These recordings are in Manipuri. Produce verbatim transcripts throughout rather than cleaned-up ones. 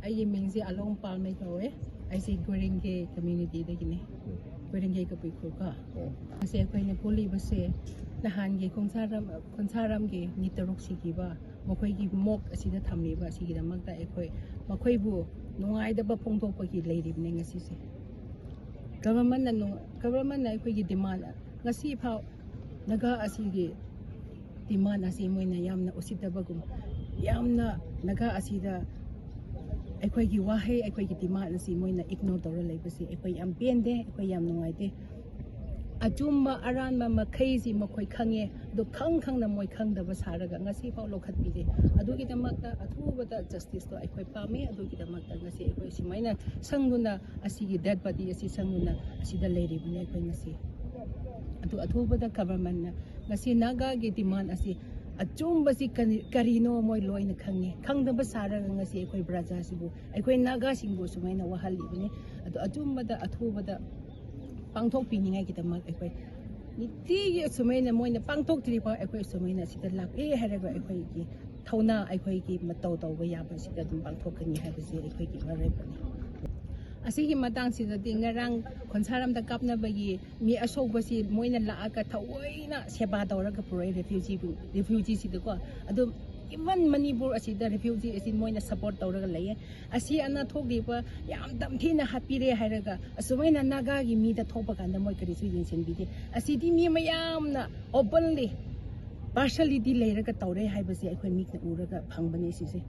ꯑꯩꯒꯤ ꯃꯤꯡꯁꯦ ꯑꯂꯣꯡ ꯄꯥꯜꯃꯩ ꯀꯧꯋꯦ꯫ ꯑꯩꯁꯦ ꯒꯣꯏꯔꯦꯡꯒꯦ ꯀꯝꯃ꯭ꯌꯨꯅꯤꯇꯤꯗꯒꯤꯅꯦ꯫ ꯒꯣꯏꯔꯦꯡꯒꯦ ꯀꯕꯨꯏ ꯈꯨꯜꯀꯣ꯫ ꯉꯁꯤ ꯑꯩꯈꯣꯏꯅ ꯄꯨꯜꯂꯤꯕꯁꯦ ꯅꯍꯥꯟꯒꯤ ꯈꯣꯡꯁꯥꯔꯝ, ꯈꯣꯡꯁꯥꯔꯝꯒꯤ ꯃꯤ ꯇꯔꯨꯛ ꯁꯤꯈꯤꯕ, ꯃꯈꯣꯏꯒꯤ ꯃꯣꯛ ꯑꯁꯤꯗ ꯊꯝꯂꯤꯕ ꯑꯁꯤꯒꯤꯗꯃꯛꯇ ꯑꯩꯈꯣꯏ ꯃꯈꯣꯏꯕꯨ ꯅꯨꯡꯉꯥꯏꯇꯕ ꯐꯣꯡꯗꯣꯛꯄꯒꯤ ꯂꯩꯔꯤꯕꯅꯦ ꯉꯁꯤꯁꯦ꯫ ꯒꯚꯔꯟꯃꯦꯟꯠꯅ ꯅꯨꯡ-, ꯒꯚꯔꯟꯃꯦꯟꯠꯅ ꯑꯩꯈꯣꯏꯒꯤ ꯗꯤꯃꯥꯟ ꯉꯁꯤ ꯐꯥꯎ ꯅꯥꯒꯥ ꯑꯁꯤꯒꯤ ꯗꯤꯃꯥꯟ ꯑꯁꯤ ꯃꯣꯏꯅ ꯌꯥꯝꯅ ꯎꯁꯤꯠꯇꯕꯒꯨꯝ, ꯌꯥꯝꯅ ꯅꯥꯒꯥ ꯑꯁꯤꯗ ꯑꯩꯈꯣꯏꯒꯤ ꯋꯥꯍꯩ, ꯑꯩꯈꯣꯏꯒꯤ ꯗꯤꯃꯥꯟ ꯑꯁꯤ ꯃꯣꯏꯅ ꯏꯒꯅꯣꯔ ꯇꯧꯔ ꯂꯩꯕꯁꯤ ꯑꯩꯈꯣꯏ ꯌꯥꯝ ꯄꯦꯟꯗꯦ, ꯑꯩꯈꯣꯏ ꯌꯥꯝ ꯅꯨꯡꯉꯥꯏꯇꯦ꯫ ꯑꯆꯨꯝꯕ ꯑꯔꯥꯟꯕ ꯃꯈꯩꯁꯤ ꯃꯈꯣꯏ ꯈꯪꯉꯦ, ꯑꯗꯨ ꯈꯪ ꯈꯪꯅ ꯃꯣꯏ ꯈꯪꯗꯕ ꯁꯥꯔꯒ ꯉꯁꯤ ꯐꯥꯎ ꯂꯧꯈꯠꯄꯤꯗꯦ꯫ ꯑꯗꯨꯒꯤꯗꯃꯛꯇ ꯑꯊꯨꯕꯗ ꯖꯁꯇꯤꯁꯇꯣ ꯑꯩꯈꯣꯏ ꯄꯥꯝꯃꯤ꯫ ꯑꯗꯨꯒꯤꯗꯃꯛꯇ ꯉꯁꯤ ꯑꯩꯈꯣꯏ ꯁꯨꯃꯥꯏꯅ ꯁꯪꯗꯨꯅ ꯑꯁꯤꯒꯤ ꯗꯦꯗ ꯕꯣꯗꯤ ꯑꯁꯤ ꯁꯪꯗꯨꯅ ꯑꯁꯤꯗ ꯂꯩꯔꯤꯕꯅꯤ ꯑꯩꯈꯣꯏ ꯉꯁꯤ꯫ ꯑꯗꯨ ꯑꯊꯨꯕꯗ ꯒꯚꯔꯟꯃꯦꯟꯠꯅ ꯉꯁꯤ ꯅꯥꯒꯥꯒꯤ ꯗꯤꯃꯥꯟ ꯑꯁꯤ ꯑꯆꯨꯝꯕꯁꯤ ꯀꯔꯤ-, ꯀꯔꯤꯅꯣ ꯃꯣꯏ ꯂꯣꯏꯅ ꯈꯪꯉꯦ꯫ ꯈꯪꯗꯕ ꯁꯥꯔꯒ ꯉꯁꯤ ꯑꯩꯈꯣꯏ ꯄ꯭ꯔꯖꯥꯁꯤꯕꯨ, ꯑꯩꯈꯣꯏ ꯅꯥꯒꯥꯁꯤꯡꯕꯨ ꯁꯨꯃꯥꯏꯅ ꯋꯥꯍꯜꯂꯤꯕꯅꯤ꯫ ꯑꯗꯨ ꯑꯆꯨꯝꯕꯗ ꯑꯊꯨꯕꯗ ꯄꯥꯡꯊꯣꯛꯄꯤꯅꯤꯡꯉꯥꯏꯒꯤꯗꯃꯛ ꯑꯩꯈꯣꯏ ꯅꯨꯡꯇꯤꯒꯤ ꯑꯁꯨꯃꯥꯏꯅ ꯃꯣꯏꯅ ꯄꯥꯡꯊꯣꯛꯇ꯭ꯔꯤꯐꯥꯎ ꯑꯩꯈꯣꯏ ꯑꯁꯨꯃꯥꯏꯅ ꯁꯤꯗ ꯂꯥꯛꯑꯦ ꯍꯥꯏꯔꯒ ꯑꯩꯈꯣꯏꯒꯤ ꯊꯧꯅꯥ, ꯑꯩꯈꯣꯏꯒꯤ ꯃꯇꯧ ꯇꯧꯕ ꯌꯥꯕꯁꯤꯗ ꯑꯗꯨꯝ ꯄꯥꯡꯊꯣꯛꯀꯅꯤ ꯍꯥꯏꯕꯁꯤ ꯑꯩꯈꯣꯏꯒꯤ ꯋꯥꯔꯦꯞꯅꯤ꯫ ꯑꯁꯤꯒꯤ ꯃꯇꯥꯡꯁꯤꯗꯗꯤ ꯉꯔꯥꯡ ꯈꯣꯟꯁꯥꯔꯝꯗ ꯀꯥꯞꯅꯕꯒꯤ ꯃꯤ ꯑꯁꯣꯛꯄꯁꯤ ꯃꯣꯏꯅ ꯂꯥꯛꯑꯒ ꯊꯑꯣꯏꯅ ꯁꯦꯕꯥ ꯇꯧꯔꯒ ꯄꯨꯔꯛꯑꯦ ꯔꯤꯐ꯭ꯌꯨꯖꯤꯕꯨ, ꯔꯤꯐ꯭ꯌꯨꯖꯤꯁꯤꯗꯀꯣ꯫ ꯑꯗꯨꯝ even ꯃꯅꯤꯄꯨꯔ ꯑꯁꯤꯗ ꯔꯤꯐ꯭ꯌꯨꯖꯤ ꯑꯁꯤ ꯃꯣꯏꯅ ꯁꯞꯄꯣꯔꯠ ꯇꯧꯔꯒ ꯂꯩꯌꯦ꯫ ꯑꯁꯤ ꯑꯅꯥ ꯊꯣꯛꯂꯤꯕ ꯌꯥꯝ ꯇꯝꯊꯤꯅ ꯍꯥꯠꯄꯤꯔꯦ ꯍꯥꯏꯔꯒ ꯑꯁꯨꯃꯥꯏꯅ ꯅꯥꯒꯥꯒꯤ ꯃꯤꯗ ꯊꯣꯛꯄ ꯀꯥꯟꯗ ꯃꯣꯏ ꯀꯔꯤꯁꯨ ꯌꯦꯡꯁꯤꯟꯕꯤꯗꯦ꯫ ꯑꯁꯤꯗꯤ ꯃꯤ ꯃꯌꯥꯝꯅ openly partiality ꯂꯩꯔꯒ ꯇꯧꯔꯦ ꯍꯥꯏꯕꯁꯦ ꯑꯩꯈꯣꯏ ꯃꯤꯠꯅ ꯎꯔꯒ ꯐꯪꯕꯅꯦ ꯁꯤꯁꯦ꯫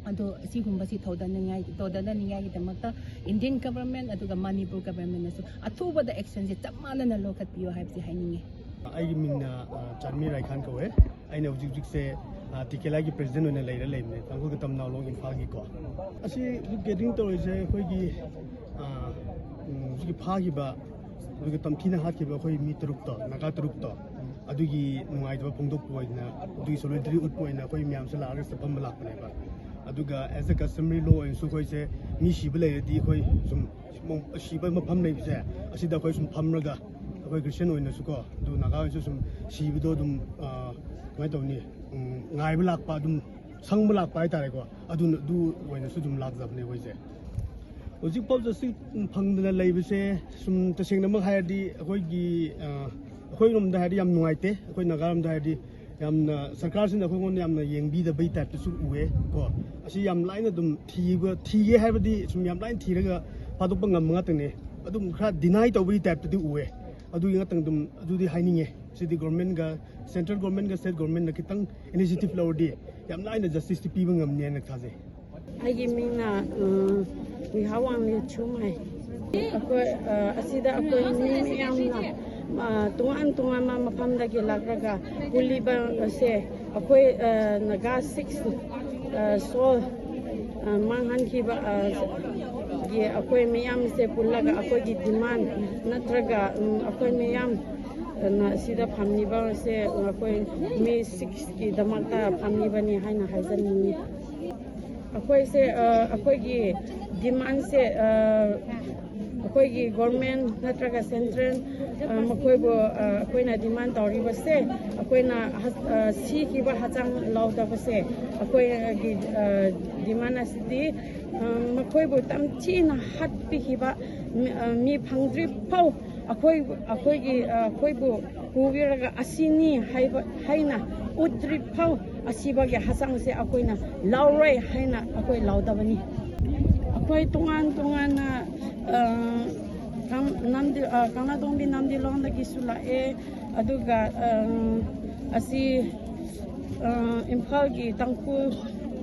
ꯑꯗꯣ ꯑꯁꯤꯒꯨꯝꯕꯁꯤ ꯊꯧꯗꯅꯤꯡꯉꯥꯏ, ꯊꯧꯗꯅꯅꯤꯡꯉꯥꯏꯒꯤꯗꯃꯛꯇ ꯏꯟꯗꯤꯌꯟ ꯒꯚꯔꯟꯃꯦꯟꯠ ꯑꯗꯨꯒ ꯃꯅꯤꯄꯨꯔ ꯒꯚꯔꯟꯃꯦꯟꯠꯅꯁꯨ ꯑꯊꯨꯕꯗ ꯑꯦꯛꯁꯟꯁꯦ ꯆꯞ ꯃꯥꯟꯅꯅ ꯂꯧꯈꯠꯄꯤꯌꯨ ꯍꯥꯏꯕꯁꯤ ꯍꯥꯏꯅꯤꯡꯉꯤ꯫ ꯑꯩꯒꯤ ꯃꯤꯡꯅ, ꯑ, ꯆꯥꯟꯃꯤ ꯔꯥꯏꯈꯥꯟ ꯀꯧꯋꯦ꯫ ꯑꯩꯅ ꯍꯧꯖꯤꯛ ꯍꯧꯖꯤꯛꯁꯦ, ꯑ, ꯇꯤꯀꯦꯂꯥꯒꯤ ꯄ꯭ꯔꯦꯁꯤꯗꯦꯟꯠ ꯑꯣꯏꯅ ꯂꯩꯔ ꯂꯩꯕꯅꯦ, ꯇꯥꯡꯈꯨꯜ ꯀꯇꯝ ꯅꯥꯎꯂꯣꯡ ꯏꯝꯐꯥꯜꯒꯤꯀꯣ꯫ ꯑꯁꯤ ꯍꯧꯖꯤꯛ ꯒꯦꯗꯔꯤꯡ ꯇꯧꯔꯤꯁꯦ ꯑꯩꯈꯣꯏꯒꯤ, ꯑ, ꯎꯝ, ꯍꯧꯖꯤꯛꯀꯤ ꯐꯥꯈꯤꯕ, ꯑꯗꯨꯒ ꯇꯝꯊꯤꯅ ꯍꯥꯠꯈꯤꯕ ꯑꯩꯈꯣꯏ ꯃꯤ ꯇꯔꯨꯛꯇꯣ, ꯅꯥꯒꯥ ꯇꯔꯨꯛꯇꯣ, ꯑꯗꯨꯒꯤ ꯅꯨꯡꯉꯥꯏꯇꯕ ꯐꯣꯡꯗꯣꯛꯄ ꯑꯣꯏꯅ, ꯑꯗꯨꯒꯤ ꯁꯣꯂꯤꯗꯔꯤ ꯎꯠꯄ ꯑꯣꯏꯅ ꯑꯩꯈꯣꯏ ꯃꯌꯥꯝꯁꯦ ꯂꯥꯛꯑꯒ ꯁꯤꯗ ꯐꯝꯕ ꯂꯥꯛꯄꯅꯦꯕ꯫ ꯑꯗꯨꯒ as a customary law ꯑꯣꯏꯅꯁꯨ ꯑꯩꯈꯣꯏꯁꯦ ꯃꯤ ꯁꯤꯕ ꯂꯩꯔꯗꯤ ꯑꯩꯈꯣꯏ ꯁꯨꯝ ꯁꯤꯕ ꯃꯐꯝ ꯂꯩꯕꯁꯦ ꯑꯁꯤꯗ ꯑꯩꯈꯣꯏ ꯁꯨꯝ ꯐꯝꯔꯒ ꯑꯩꯈꯣꯏ ꯈ꯭ꯔꯤꯁꯇꯤꯌꯟ ꯑꯣꯏꯅꯁꯨꯀꯣ, ꯑꯗꯨ ꯅꯥꯒꯥ ꯑꯣꯏꯅꯁꯨ ꯁꯨꯝ ꯁꯤꯕꯗꯣ ꯑꯗꯨꯝ ꯀꯃꯥꯏꯅ ꯇꯧꯅꯤ, ꯉꯥꯏꯕ ꯂꯥꯛꯄ, ꯑꯗꯨꯝ ꯁꯪꯕ ꯂꯥꯛꯄ ꯍꯥꯏꯇꯥꯔꯦꯀꯣ꯫ ꯑꯗꯨꯅ ꯑꯗꯨ ꯑꯣꯏꯅꯁꯨ ꯑꯗꯨꯝ ꯂꯥꯛꯆꯕꯅꯦ ꯑꯩꯈꯣꯏꯁꯦ꯫ ꯍꯧꯖꯤꯛꯐꯥꯎ ꯖꯁꯇꯤꯁ ꯐꯪꯗꯅ ꯂꯩꯕꯁꯦ ꯁꯨꯝ ꯇꯁꯦꯡꯅꯃꯛ ꯍꯥꯏꯔꯗꯤ ꯑꯩꯈꯣꯏꯒꯤ ꯑꯩꯈꯣꯏꯔꯣꯝꯗ ꯍꯥꯏꯔꯗꯤ ꯌꯥꯝ ꯅꯨꯡꯉꯥꯏꯇꯦ꯫ ꯑꯩꯈꯣꯏ ꯅꯥꯒꯥꯔꯣꯝꯗ ꯍꯥꯏꯔꯗꯤ ꯌꯥꯝꯅ ꯁꯔꯀꯥꯔꯁꯤꯅ ꯑꯩꯈꯣꯏꯉꯣꯟꯗ ꯌꯥꯝꯅ ꯌꯦꯡꯕꯤꯗꯕꯩ ꯇꯥꯏꯞꯇꯁꯨ ꯎꯑꯦ ꯀꯣ꯫ ꯑꯁꯤ ꯌꯥꯝ ꯂꯥꯏꯅ ꯑꯗꯨꯝ ꯊꯤꯕ ꯊꯤꯒꯦ ꯍꯥꯏꯕꯗꯤ ꯁꯨꯝ ꯌꯥꯝ ꯂꯥꯏꯅ ꯊꯤꯔꯒ ꯐꯥꯗꯣꯛꯄ ꯉꯝꯕ ꯉꯥꯛꯇꯅꯦ꯫ ꯑꯗꯨꯝ ꯈꯔ ꯗꯤꯅꯥꯏ ꯇꯧꯕꯒꯤ ꯇꯥꯏꯞꯇꯗꯤ ꯎꯑꯦ꯫ ꯑꯗꯨꯒꯤ ꯉꯥꯛꯇꯪ ꯑꯗꯨꯝ ꯑꯗꯨꯗꯤ ꯍꯥꯏꯅꯤꯡꯉꯦ꯫ ꯁꯤꯗꯤ ꯒꯣꯔꯃꯦꯟꯒ, ꯁꯦꯟꯇ꯭ꯔꯦꯜ ꯒꯣꯔꯃꯦꯟꯒ ꯁ꯭ꯇꯦꯠ ꯒꯣꯔꯃꯦꯟꯅ ꯈꯤꯇꯪ ꯏꯅꯤꯁꯤꯌꯦꯇꯤꯚ ꯂꯧꯔꯗꯤ ꯌꯥꯝ ꯂꯥꯏꯅ ꯖꯁꯇꯤꯁꯇꯤ ꯄꯤꯕ ꯉꯝꯅꯤ ꯍꯥꯏꯅ ꯊꯥꯖꯩ꯫ ꯑꯩꯒꯤ ꯃꯤꯡꯅ ꯎꯝ, ꯋꯤꯍꯥꯋꯥꯡ ꯂꯤꯆꯨꯝ ꯍꯥꯏ꯫ ꯑꯩꯈꯣꯏ ꯑ, ꯑꯁꯤꯗ ꯑꯩꯈꯣꯏ ꯃꯤ ꯃꯌꯥꯝꯅ ꯑ, ꯇꯣꯉꯥꯟ ꯇꯣꯉꯥꯟꯕ ꯃꯐꯝꯗꯒꯤ ꯂꯥꯛꯂꯒ ꯄꯨꯜꯂꯤꯕ ꯑꯁꯦ ꯑꯩꯈꯣꯏ ꯑ, ꯅꯥꯒꯥ ꯁꯤꯛꯁ ꯁꯣꯜ ꯃꯥꯡꯍꯟꯈꯤꯕ ꯑ, ꯒꯤ ꯑꯩꯈꯣꯏ ꯃꯌꯥꯝꯁꯦ ꯄꯨꯜꯂꯒ ꯑꯩꯈꯣꯏꯒꯤ ꯗꯤꯃꯥꯟ ꯅꯠꯇ꯭ꯔꯒ ꯎꯝ, ꯑꯩꯈꯣꯏ ꯃꯌꯥꯝ ꯅ ꯁꯤꯗ ꯐꯝꯂꯤꯕꯁꯦ ꯑꯩꯈꯣꯏ ꯃꯤ ꯁꯤꯛꯁꯀꯤꯗꯃꯛꯇ ꯐꯝꯂꯤꯕꯅꯤ ꯍꯥꯏꯅ ꯍꯥꯏꯖꯅꯤꯡꯉꯤ꯫ ꯑꯩꯈꯣꯏꯁꯦ ꯑ, ꯑꯩꯈꯣꯏꯒꯤ ꯗꯤꯃꯥꯟꯁꯦ ꯑ, ꯑꯩꯈꯣꯏꯒꯤ ꯒꯣꯔꯃꯦꯟ ꯅꯠꯇ꯭ꯔꯒ ꯁꯦꯟꯇ꯭ꯔꯦꯜ ꯑ, ꯃꯈꯣꯏꯕꯨ ꯑ, ꯑꯩꯈꯣꯏꯅ ꯗꯤꯃꯥꯟ ꯇꯧꯔꯤꯕꯁꯦ, ꯑꯩꯈꯣꯏꯅ ꯍ- ꯑ, ꯁꯤꯈꯤꯕ ꯍꯛꯆꯥꯡ ꯂꯧꯗꯕꯁꯦ ꯑꯩꯈꯣꯏꯒꯤ ꯑ, ꯗꯤꯃꯥꯟ ꯑꯁꯤꯗꯤ ꯑ, ꯃꯈꯣꯏꯕꯨ ꯇꯝꯊꯤꯅ ꯍꯥꯠꯄꯤꯈꯤꯕ ꯃꯤ- ꯑ, ꯃꯤ ꯐꯪꯗ꯭ꯔꯤ ꯐꯥꯎ ꯑꯩꯈꯣꯏ ꯑꯩꯈꯣꯏꯒꯤ ꯑ, ꯑꯩꯈꯣꯏꯕꯨ ꯄꯨꯕꯤꯔꯒ ꯑꯁꯤꯅꯤ ꯍꯥꯏꯕ ꯍꯥꯏꯅ ꯎꯠꯇ꯭ꯔꯤ ꯐꯥꯎ ꯑꯁꯤꯕꯒꯤ ꯍꯛꯆꯥꯡꯁꯦ ꯑꯩꯈꯣꯏꯅ ꯂꯧꯔꯣꯏ ꯍꯥꯏꯅ ꯑꯩꯈꯣꯏ ꯂꯧꯗꯕꯅꯤ꯫ ꯑꯩꯈꯣꯏ ꯇꯣꯉꯥꯟ ꯇꯣꯉꯥꯟꯅ ꯑ, ꯀꯪ- ꯅꯝꯗꯤ- ꯑ, ꯀꯪꯂꯥꯇꯣꯡꯕꯤ ꯅꯝꯗꯤꯂꯣꯡꯗꯒꯤꯁꯨ ꯂꯥꯛꯑꯦ, ꯑꯗꯨꯒ ꯑ, ꯑꯁꯤ ꯑ, ꯏꯝꯐꯥꯜꯒꯤ ꯇꯥꯡꯈꯨꯜ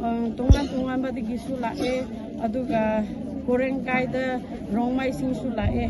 ꯑ, ꯇꯣꯉꯥꯟ ꯇꯣꯉꯥꯟꯕꯗꯒꯤꯁꯨ ꯂꯥꯛꯑꯦ, ꯑꯗꯨꯒ ꯀꯣꯔꯦꯡꯀꯥꯏꯗ ꯔꯣꯡꯃꯩꯁꯤꯡꯁꯨ ꯂꯥꯛꯑꯦ꯫